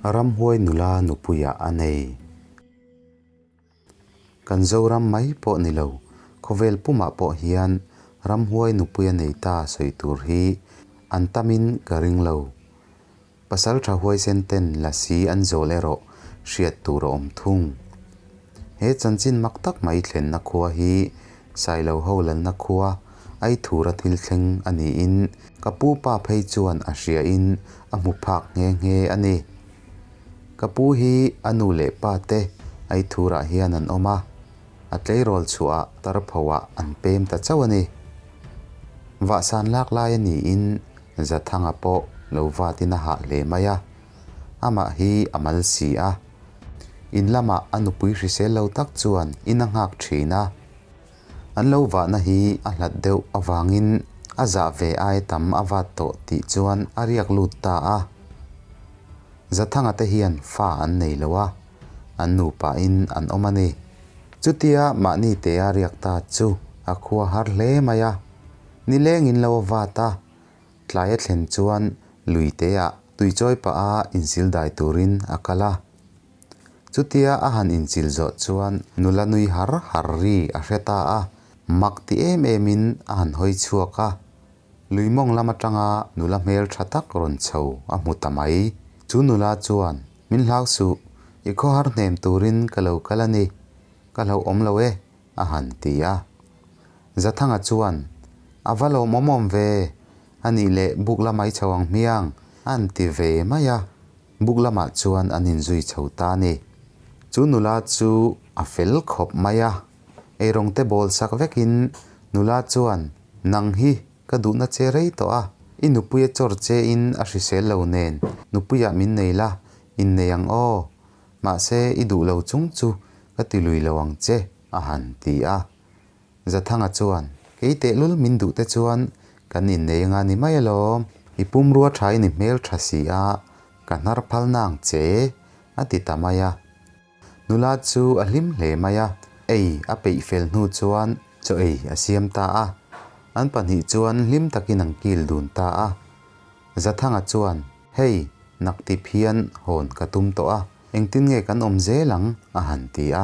Ramhuai nula nupuiah a nei. Kan Zoram mai pawh ni lo, khawvel pumah pawh hian ramhuai nupui a nei ta sawi tur hi an tamin ka ring lo. Pasalṭha huaisen ten lasi an zawl erawh hriat tur a awm thung. He chanchin mak tak mai thlenna khua hi Sailo ho lalna khua Aithura thil thleng a niin ka pu pa phei chuan a hriain a hmu phak nghe nghe a ni. Ka pu hi a nu leh pa te Aithurah hian an awm a, a tleirawl chhuah Tarphoah an pem ta chauh a ni. Vahsan lak lai a niin Zathanga pawh lo vatin a hah hle mai a. Amah hi a mal si a. In lamah a nupui hrisel lo tak chuan in a nghak thin a. An lo vahna hi a hlat deuh avangin a zah ve ai tam a vat tawh tih chuan a riak lut ta a. Zathanga te hian fa an nei lo a, an nupain an awm a ni. Chutia mahni tea riak ta chu a khua har hle mai a. Nilengin lo a vat a, Tlai a thlen chuan lui teah tuichawi pah a insil dai turin a kal a. Chutia a han inchil zawh chuan nula nui har har ri a hre ta a, mak ti em emin a han hawi chhuak a. Lui mawng lam atanga nula hmel tha tak rawn chho a hmu ta mai. Chu nula chuan, Min hlau suh, i khawhar hnem turin ka lo kal a ni, ka hlauhawm lo e, a han ti a. Zathanga chuan, A va lawmawm awm ve, a nih leh buk lamah i chho ang hmiang, a han ti ve mai a. Buk lamah chuan an inzui chho ta a ni. Chu nula chu a fel khawp mai a, eirawng te bawl sak vekin nula chuan, Nang hi ka duhna che rei tawh a, i nupui a chawr chein a hrisel lo nen, nupuiah min nei la, innei ang aw. Mahse i duh lo chung chu ka ti lui lo ang che, a han ti a. Zathanga chuan, Kei tehlul min duh te chuan kan innei anga ni mai alawm, i pumrua tha in i hmel tha si a, ka hnar phal na ang che, a ti ta mai a. Nula chu a hlim hle mai a, ei a peih fel hnu chuan chaw ei a siam ta a. An pahnih chuan hlim takin an kil dun ta a. Zathanga chuan, Hei, naktip hian hawn ka tum tawh a, engtin nge kan awm zel ang? a han ti a.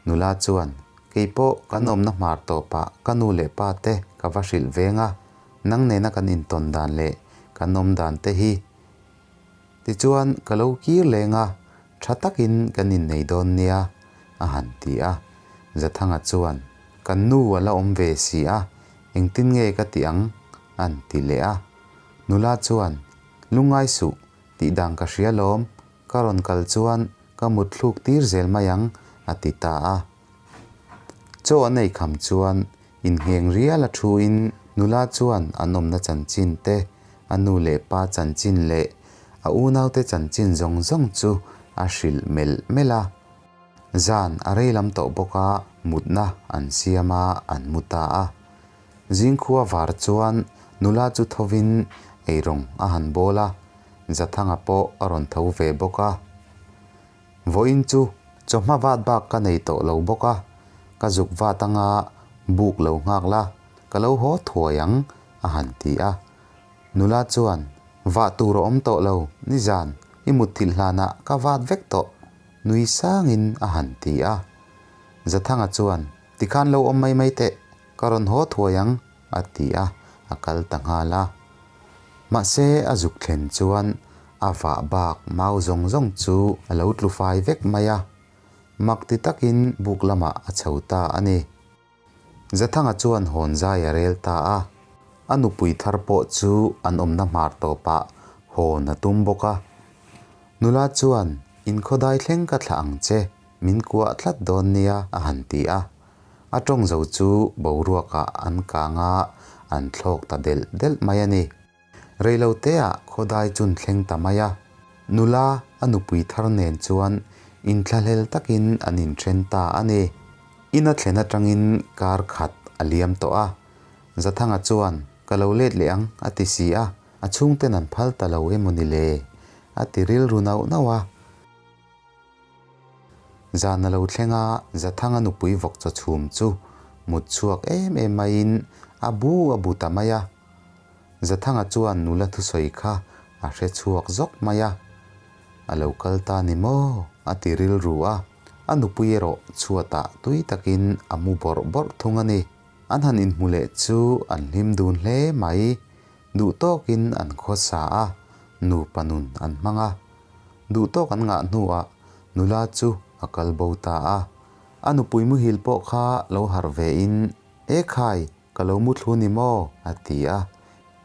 Nula chuan, Kei pawh kan awmna hmar tawpah ka nu leh pa te ka va hrilh veng a, nang nena kan intawn dan leh kan awm dan te hi. Tichuan, ka lo kir leng a, tha takin kan innei dawn nia, a han ti a. Zathanga chuan, Kan nu a la awm ve si a, engtin nge ka tih ang? a'n ti leh a. Nula chuan, Lungngai suh, tih dan ka hria lawm, Ka rawn kal chuan ka mut thluk tir zel mai ang, a ti ta a. Chaw an ei kham chuan inngheng rial a thuin nula chuan an awmna chanchin te, a nu leh pa chanchin leh a unaute chanchin zawng zawng chu a hrilh melh melh a. Zan a rei lam tawh bawk a, mutna an siam a, an mu ta a. Zingkhua var chuan nula chu thovin eirawng a han bawl a, Zathanga pawh a rawn tho ve bawk a. Vawiin chu chawhma vat bak ka nei tawh lo bawk a, ka zuk vat anga buk lo nghak la, ka lo haw thuai ang a han ti a. Nula chuan, Vah tur a awm tawh lo, nizan i mutthilh hlanah ka vat vek tawh, nui sangin a han ti a. Zathanga chuan, Tikhan lo awm mai mai teh, ka rawn haw thuai ang, a ti a, a kal ta nghal a. Mahse, a zuk thlen chuan a vah bak mau zawng zawng chu a lo tlu fai vek mai a, mak ti takin buk lamah a chho ta a ni. Zathanga chuan hawn zai a rel ta a, a nupui thar pawh chu an awmna hmar tawpah hawn a tum bawk a. Nula chuan, Inkhawdai thleng ka thlah ang che, min kuah tlat dawn nia, a han ti a. A tawng zo chu boruakah an kang a, an thlawk ta delh delh mai a ni. Reiloteah khawdai chun thleng ta mai a, nula a nupui thar nen chuan inthlahlel takin an inthen ta a ni. In a thlen atangin kar khat a liam tawh a, Zathanga chuan, Ka lo let leh ang, a ti si a, a chhungten an phal ta lo emaw ni le? a ti rilru nauh nauh a. Zan a lo thleng a, Zathanga nupui vawk chaw chhum chu mut chhuak em em maiin a bu a bu ta mai a. Zathanga chuan nula thusawi kha a hre chhuak zawk mai a. a lo kal ta ni maw? a ti rilru a. A nupui erawh chhuatah tui takin a mu bawrh bawrh thung a ni. An han inhmu leh chu an hlim dun hle mai. Duh tawkin an khawsa a, nupa nun an hmang a. Duh tawk an ngah hnuah nula chu a kal bo ta a. A nupui muhil pawh kha lo harh vein, E khai, ka lo muthlu ni maw? a ti a.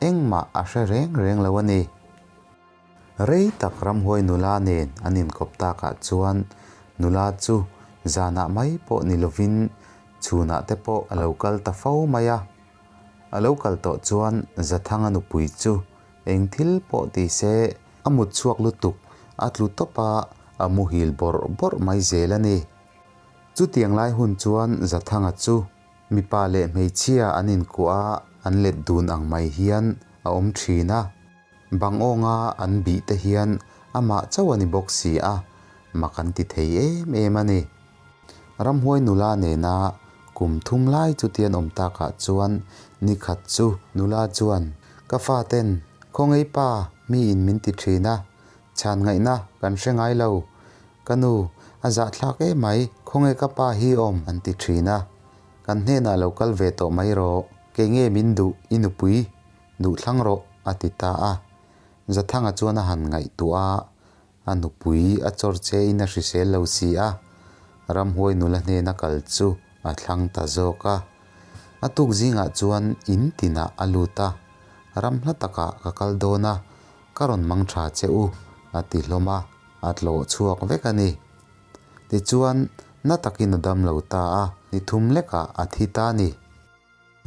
Engmah a hre reng reng lo a ni. Rei tak ramhuai nula nen an inkawp takah chuan nula chu zanah mai pawh ni lovin chhunah te pawh a lo kal ta fo mai a. A lo kal tawh chuan Zathanga nupui chu eng thil pawh ti se a mut chhuak lutuk a tlu tawp a, a muhil bawrh bawrh mai zel a ni. Chutiang lai hun chuan Zathanga chu mipa leh hmeichhia an inkuah a, an let dun ang mai hian a awm thin a. Bang awnga an bih te hian amah chauh a ni bawk si a, mak an ti thei em em a ni. Ramhuai nula nena kum thum lai chutian awm takah chuan ni khat chu nula chuan, Ka faten, khawngei pa, miin min ti thin a, chhan ngaihna kan hre ngai lo. Ka nu, a zahthlak em mai, khawnge ka pa hi awm an ti thin a. Kan hnenah lo kal ve tawh mai rawh, kei nge min duh i nupui Duh thlang rawh, a ti ta a. Zathanga chuan a han ngaihtuah a, a nupui a chawr chein a hrisel lo si a, ramhuai nula hnena kal chu a thlang ta zawk a. A tuk zingah chuan in tinah a lut a, ram hla takah ka kal dawn a, ka rawn mang tha che u, a ti hlawm a, a tlawh chhuak vek a ni. Tichuan, na takin a dam lo ta a, ni thum lekah a thi ta a ni.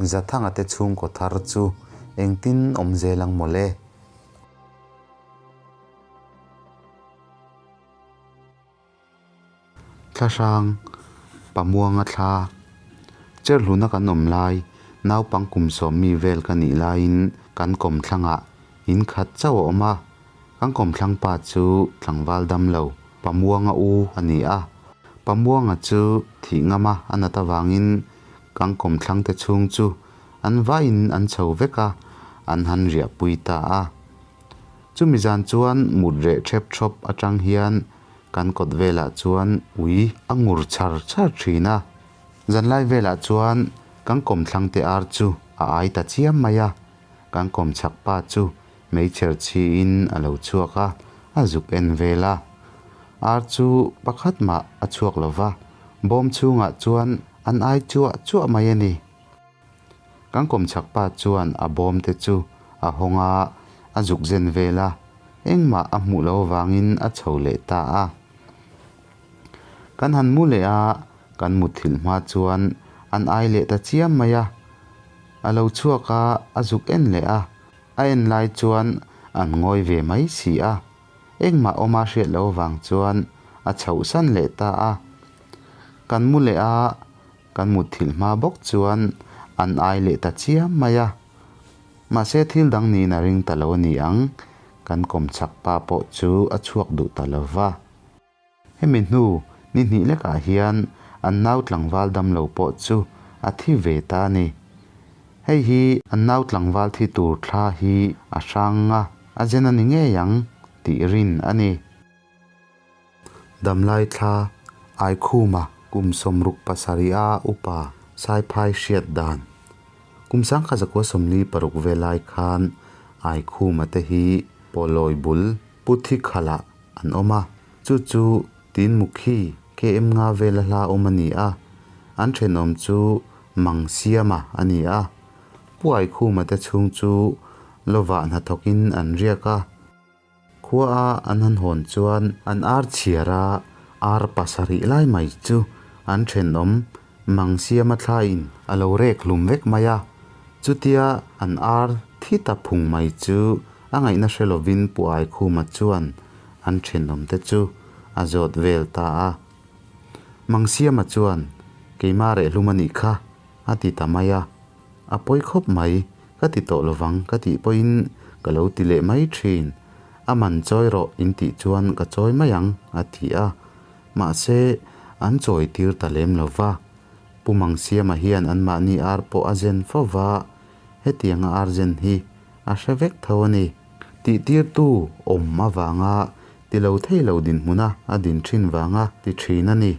Zathanga te chhungkaw thar chu engtin awm zel ang mawle? Thlahrang, Pamuanga thla, Cherhluna kan awm lai, naupang kum sawm mi vel ka nih laiin kan kawmthlangah in khat chauh a awm a, kan kawmthlang pa chu tlangval dam lo, Pamuanga u a ni a. Pamuanga chu thih ngama a nat avangin Kan kawmthlangte chhung chu an vaiin an chho vek a, an han riahpui ta a. Chumi zan chuan mut reh ṭhep ṭhawp aṭang hian kan kawt velah chuan ui a ngur char char ṭhin a. Zanlai velah chuan kan kawmthlangte ar chu a ai ta chiam mai a, kan kawmchhak pa chu meichher chhiin a lo chhuak a, a zuk en vel a. Ar chu pakhat mah a chhuak lo va, bawm chhungah chuan An ai chuah chuah mai a ni. Kan kawmchhak pa chuan a bawm te chu a hawng a, a zuk zen vel a, engmah a hmuh loh avangin a chho leh ta a. Kan han mu leh a, kan mutthilh hma chuan an ai leh ta chiam mai a. A lo chhuak a, a zuk en leh a, a en lai chuan an ngawi ve mai si a. Engmah awma hriat loh avang chuan a chhohsan leh ta a. Kan mu leh a, kan mutthilh hma bawk chuan an ai leh ta chiam mai a. Mahse thil dang niin a ring ta lo a ni ang, kan kawmchhak pa pawh chu a chhuak duh ta lo va. Hemi hnu ni hnih lekah hian an nau tlangval damlo pawh chu a thi ve ta a ni. Hei hi an nau tlangval thi tur thla hi a hrang a, a zen a ni ngei ang tih rin a ni. Damlai thla Aikhuma kum 67 a upa Saiphai hriat dan. Kum 1946 vel lai khan Aikhuma te hi Pawlawi bul Puthi khalah an awm a, chu chu Tinmukhi KM nga vela hla awm a ni a, an thenawm chu Mangsiama a ni a. Pu Aikhuma te chhung chu lovah hnathawkin an riak a. Khua a an han hawn chuan an ar chhiar a, ar pasarih lai mai chu an thenawm mang siama thlaiin a lo rek hlum vek mai a. Chutia an ar thi ta phung mai chu a ngaihna hre lovin Pu Aikhuma chuan an thenawmte chu a zawt vel ta a. Mang siama chuan, Keimah reh hlum a nih kha, a ti ta mai a. A pawi khawp mai, ka ti tawh lovang ka tih pawhin ka lo ti leh mai thin. A man chawi rawh in tih chuan ka chawi mai ang, a ti a. Mahse, an chawi tir ta lem lo va. Pu Mangsiama hian anmahni ar pawh a zen fo va, hetianga ar zen hi a hre vek tho a ni. Tihtirtu awm avanga. tilo thei lo dinhmuna a din ṭhin vanga ti ṭhin a ni.